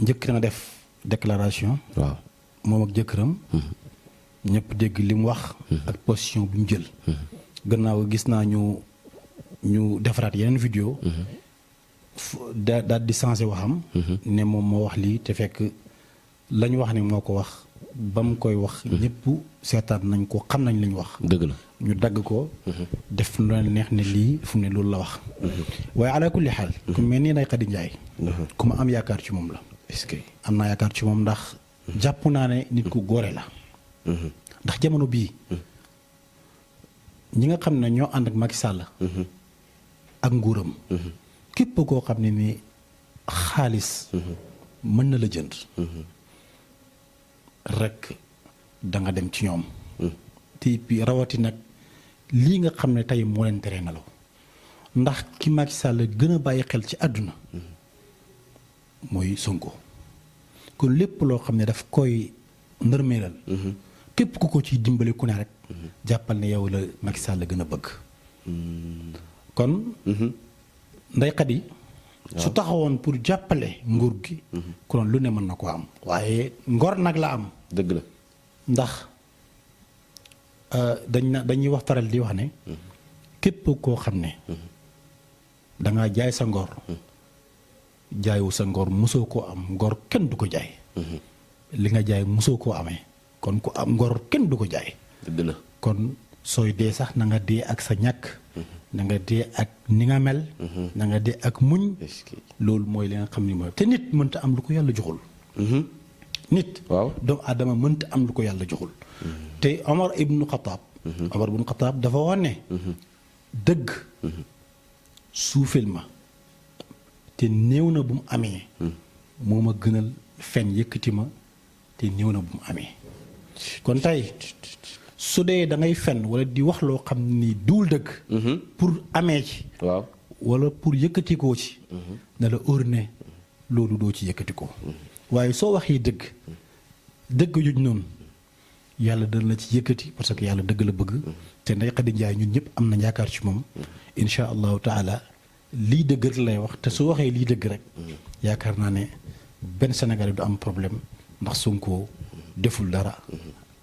njëkk na def déclaration. waaw moom ak jëkkëram. ñëpp dégg li mu wax. ak position bi mu jël. gannaaw gis naa ñu defaraat yeneen vidéo. daal di changé waxam. ne moom moo wax lii te fekk la ñu wax ne moo ko wax ba mu koy wax. ñëpp seetaan nañ ko xam nañ li ñu wax. dëgg la ñu dagg ko. def lu leen neex ne lii fu mu ne loolu la wax. waaye ala kulli xaal. ku mel ni Ndeye Khady Ndiaye. ku ma am yaakaar ci moom la. est-ce que am naa yaakaar ci moom ndax. jàpp naa ne nit ku góore la. ndax jamono bii. ñi nga xam ne ñoo ànd ak Macky Sall. ak nguuram. képp koo xam ne ni xaalis. mën na la jënd. rek da nga dem ci ñoom. te puis rawati nag lii nga xam ne tey moo leen tere nelaw ndax ki Macky Sall gën a bàyyi xel ci àdduna. mooy Sonko. kon lépp loo xam ne daf koy ndërmeelal. képp ku ko ciy dimbale ku ne rek. jàppal ne yow la Macky Sall gën a bëgg. kon. Ndeye Khady su taxawoon pour jàppale nguur gi. konoon lu ne mën na ko am. waaye ngor nag la am. dëgg la ndax dañuy wax faral di wax ne. képp koo xam ne. da ngaa jaay sa ngor. jaayu sa ngor mosoo koo am ngor kenn du ko jaay. li nga jaay mosoo koo amee kon ku am ngor kenn du ko jaay. dëgg la kon sooy dee sax na nga dee ak sa ñàkk. na nga dee ak ni nga mel. na nga dee ak muñ. loolu mooy li nga xam ni mooy te nit mënta am lu ko yàlla joxul. nit. waaw doomu aadama mënta am lu ko yàlla joxul. te Omar ibnu Xataab. Omar ibnu Xataab dafa wax ne. dëgg. suufeel ma. te néew na bu mu amee. moo ma gënal fen yëkkati ma te néew na bu mu amee. kon tey su dee da ngay fen wala di wax loo xam ni duul dëgg. pour amee ci. waaw wala pour yëkkatikoo ci. na la óor ne loolu doo ci yëkkatikoo. waaye soo waxee dëgg. dëgg juñ noonu yàlla dana la ci yëkkati parce que yàlla dëgg la bëgg. te Ndeye Khady Ndiaye ñun ñëpp am na yaakaar ci moom. incha allahu taala lii dëgg rek lay wax te su waxee lii dëgg rek. yaakaar naa ne benn Sénégalais du am problème ndax Sonko deful dara.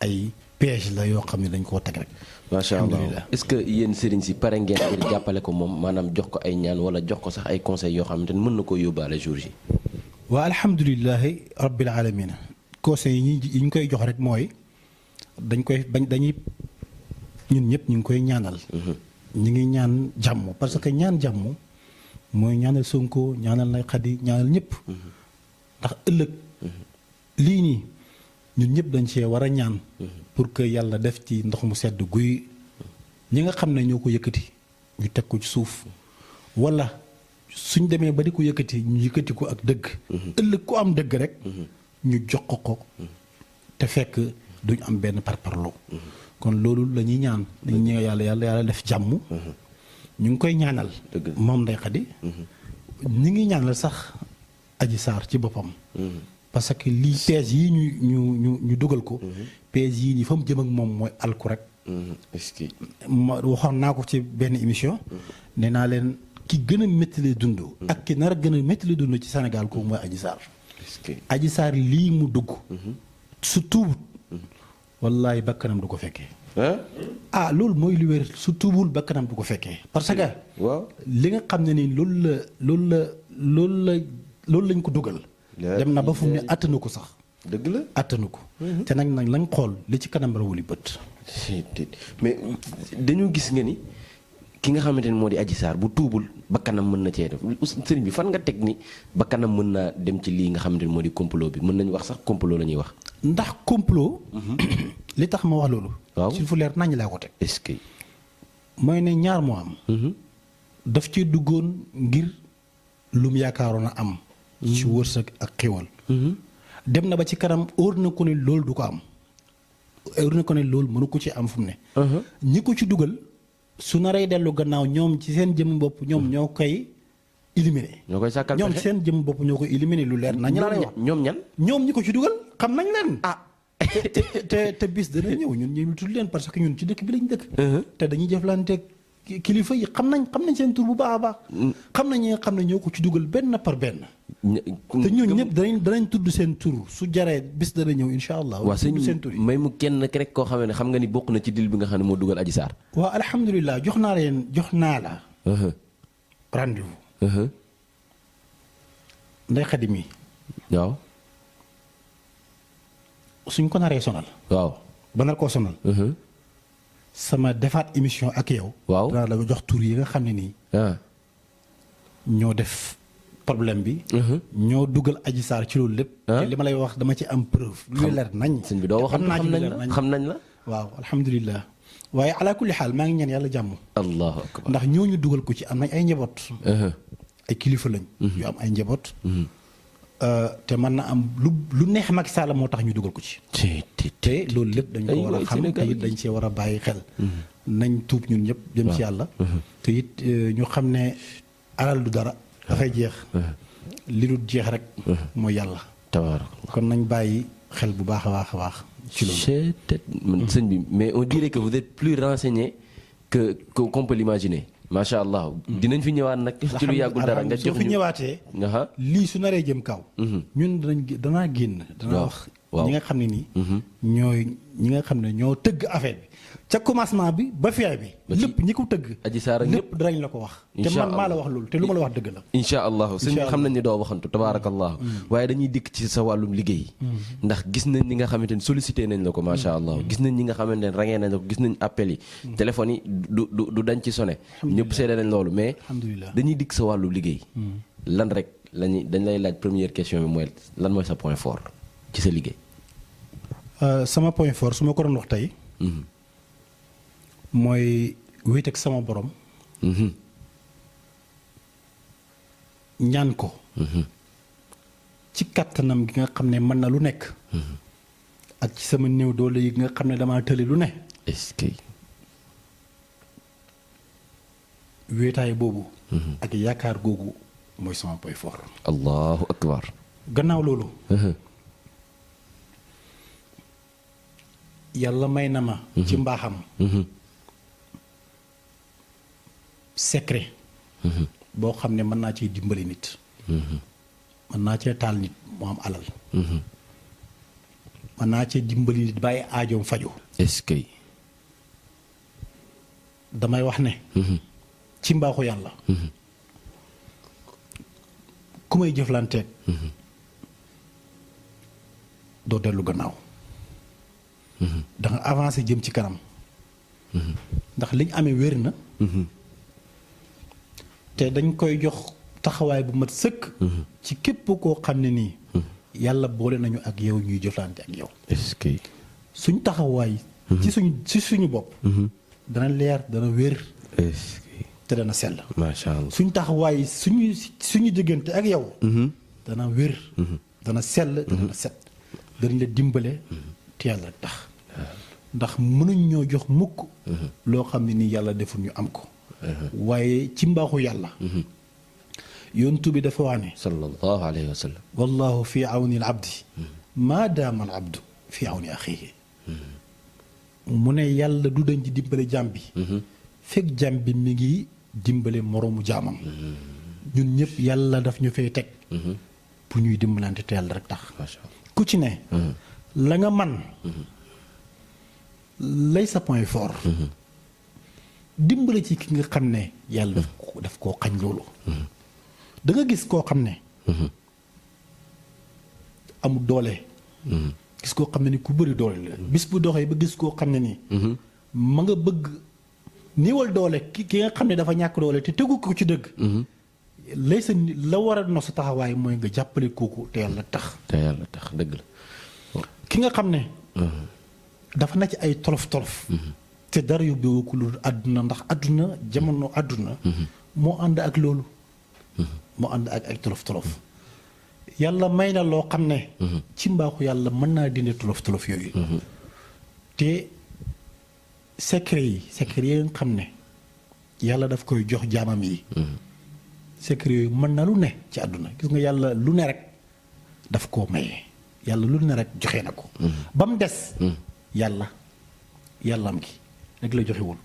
ay piège la yoo xam ne dañ koo teg rek. macha allah est-ce que yéen sëriñ si pare ngeen ngir jàppale ko moom maanaam jox ko ay ñaan wala jox ko sax ay conseils yoo xamante ne mën na koo yóbbaale jour yi. waa alhamdulilahi rabbil alamina conseils yi ñu koy jox rek mooy dañ koy bañ dañuy ñun ñëpp ñu ngi koy ñaanal. ñu ngi ñaan jàmm parce que ñaan jàmm mooy ñaanal Sonko ñaanal Ndeye Khady ñaanal ñëpp. ndax ëllëg lii nii ñun ñëpp dañ cee war a ñaan. pour que yàlla def ci ndox mu sedd guy ñi nga xam ne ñoo ko yëkkati ñu teg ko ci suuf wala suñ demee ba di ko yëkkati ñu yëkkati ko ak dëgg. ëllëg ku am dëgg rek. ñu jox ko te fekk duñ am benn parparloo. kon loolu la ñuy ñaan dañuy ñëw yàlla def jàmm. ñu ngi koy ñaanal. moom Ndeye Khady. ñu ngi ñaanal sax Adji Sarr ci boppam. parce que lii pees yi ñu dugal ko. pees yii nii fa mu jëm ak moom mooy alku rek. est-ce que. ma waxoon naa ko ci benn émission. nee naa leen ki gën a métti lay dund. ak ki nar a gën a métti lay dund ci Sénégal kooku mooy Adji Sarr. est-ce que. Adji Sarr lii mu dugg. su tuubut. wallaay bakkanam du ko fekkee. loolu mooy lu wér su tuubul bakkanam du ko fekkee. parce que. waaw li nga xam ne ni loolu lañ ko dugal. dem na ba fu mu ne attanu ko sax. dëgg la attanu ko. te nag lañ xool li ci kanam rawuli bët. mais dañoo gis nga ni ki nga xamante ne moo di Adji Sarr bu tuubul bakkanam mën na cee def sëriñ bi fan nga teg ni bakkanam mën naa dem ci lii nga xamante ne moo di complot bi mën nañu wax sax complot la ñuy wax. ndax complot. li tax ma wax loolu. waaw ci fu leer nañ laa ko teg. est-ce que. mooy ne ñaar moo am. daf ci duggoon ngir lum yaakaaroon a am. ci wërsëg ak xéwal. dem na ba ci kanam óor na ko ne loolu du ko am. óor na ko ne loolu mënu ko ci am fu mu ne. ñi ko ci dugal su naree dellu gannaaw ñoom ci seen jëm bopp ñoom ñoo koy éliminer. ñoo koy sàkkal ñoom ci seen jëm bopp ñoo koy éliminer lu leer nañ la wax. ñoom ñan. ñoom ñi ko ci dugal xam nañ leen. te bis dana ñëw ñun ñu tudd leen parce que ñun ci dëkk bi lañ dëkk. te dañuy jëflanteeg kilifa yi xam nañ seen tur bu baax a baax. xam nañ ñi nga xam ne ñoo ko ci dugal benn par benn. te ñooñu ñëpp danañ tudd seen tur su jaree bis dana ñëw incha allah. waaw tudd seen tur yi may mu kenn rek koo xam ne xam nga ni bokk na ci dil bi nga xam ne moo dugal Adji Sarr. waaw alhamdulilah jox naa la. rendez-vous. Ndeye Khady mi. waaw. suñ ko naree sonal. waaw ba nar koo sonal. sama defaat émission ak yow. waaw danaa la jox tur yi nga xam ne nii. ñoo def problème bi. ñoo dugal Adji Sarr ci loolu lépp. te li ma lay wax dama ci am preuve. lu leer nañ. sëñ bi doo waxoon xam nañ la. waaw alhamdulilah. waaye ala kulli xaal maa ngi ñaan yàlla jàmm. allahu akbar ndax ñooñu dugal ko ci am nañ ay njaboot. ay kilifa lañ. yu am ay njaboot. te mën na am lu neex Macky Sall moo tax ñu dugal ko ci. te loolu lépp dañ ko war a xam te it dañ see war a bàyyi xel. nañ tuub ñun ñëpp jëm ci yàlla. te it ñu xam ne alal du dara. dafay jeex. li du jeex rek. mooy yàlla. tabaarakallah kon nañ bàyyi xel bu baax a baax a baax. ci loolu sëñ bi mais on dirait que vous êtes plus renseigné que qu'on peut l'imaginer. macha allah dinañ fi ñëwaat nag. ci lu yàggul dara nga jox ñu soo fi ñëwaatee. lii su naree jëm kaw. ñun danaa génn. danaa wax ñi nga xam ne nii. ñi nga xam ne ñoo tëgg affaire bi. ca commencement bi ba fin bi. lépp ñi ko tëgg. Adji Sarr ak lépp danañ la ko wax. te man maa la wax loolu te lu ma la wax dëgg la. incha allah sëñ bi xam nañ ne doo waxantu tabaarakallahu waaye dañuy dikk ci sa wàllum liggéey. ndax gis nañ ñi nga xamante ne sollicité nañ la ko macha allah gis nañ ñi nga xamante ne rangee nañ la ko gis nañ appel yi. téléphone yi du dañ ci sonné. ñëpp seede nañ loolu mais. dañuy dikk sa wàllum liggéey. lan rek dañ lay laaj première question bi mooy lan mooy sa point fort ci sa liggéey. sama point fort su ma ko doon wax tey. mooy wéet ak sama borom. ñaan ko. ci kàttanam gi nga xam ne mën na lu nekk. ak ci sama néew doole yi nga xam ne damaa tële lu ne. est-ce que. wéetaay boobu. ak yaakaar googu mooy sama point fort. allahu akbar. gannaaw loolu. yàlla may na ma. ci mbaaxam. secret. boo xam ne mën naa cee dimbali nit. mën naa cee taal nit mu am alal. mën naa cee dimbali nit bàyyi aajoom faju. est-ce que. damay wax ne. ci mbaaxu yàlla. ku may jëflanteeg. doo dellu gannaaw. da nga avancé jëm ci kanam. ndax liñ amee wér na. te dañ koy jox taxawaay bu mat sëkk. ci képp koo xam ne nii. yàlla boole nañu ak yow ñuy jëflante ak yow. est-ce que. suñ taxawaay. ci suñu bopp. dana leer dana wér. est-ce que. te dana sell. macha allah suñ taxawaay suñu diggante ak yow. dana wér. dana sell te dana set. dañ la dimbale. te yàlla tax. ndax mënuñ ñoo jox mukk. loo xam ne nii yàlla deful ñu am ko. waaye ci mbaaxu yàlla. yontu bi dafa wax ne. sallallahu alayhi wa sallam. wallahu fi awni al abdi. maa daama al abdu fi awni axiihi. mu ne yàlla du dañ di dimbale jaam bi. fekk jaam bi mi ngi dimbale moroomu jaamam. ñun ñëpp yàlla daf ñu fay teg. pour ñuy dimbalante te yàlla rek tax. ku ci ne. la nga man lay sa point fort. dimbale ci ki nga xam ne yàlla daf koo xañ loolu. da nga gis koo xam ne. amul doole. gis koo xam ne ni ku bëri doole la. bis bu doxee ba gis koo xam ne nii. ma nga bëgg néewal doole ki nga xam ne dafa ñàkk doole te tegu ko ci dëgg. lay sa la war a no sa taxawaay mooy nga jàppale kooku te yàlla tax. te yàlla tax dëgg la. ki nga xam ne. dafa na ci ay tolof tolof. te dara yóbbeewu ko lu àdduna ndax àdduna jamono àdduna. moo ànd ak loolu. moo ànd ak ay tolof tolof. yàlla may na loo xam ne. ci mbaaxu yàlla mën naa dindi tolof tolof yooyu. te secret yi nga xam ne yàlla daf koy jox jaamam yi. secret yooyu mën na lu ne ci àdduna gis nga yàlla lu ne rek daf koo maye yàlla lu ne rek joxe na ko. ba mu des. yàllaam gi rek la joxewul.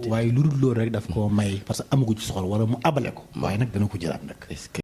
waaye lu dul loolu rek daf koo may parce que amagu ci soxla wala mu abale ko waaye nag dana ko jëlaat nag. est-ce que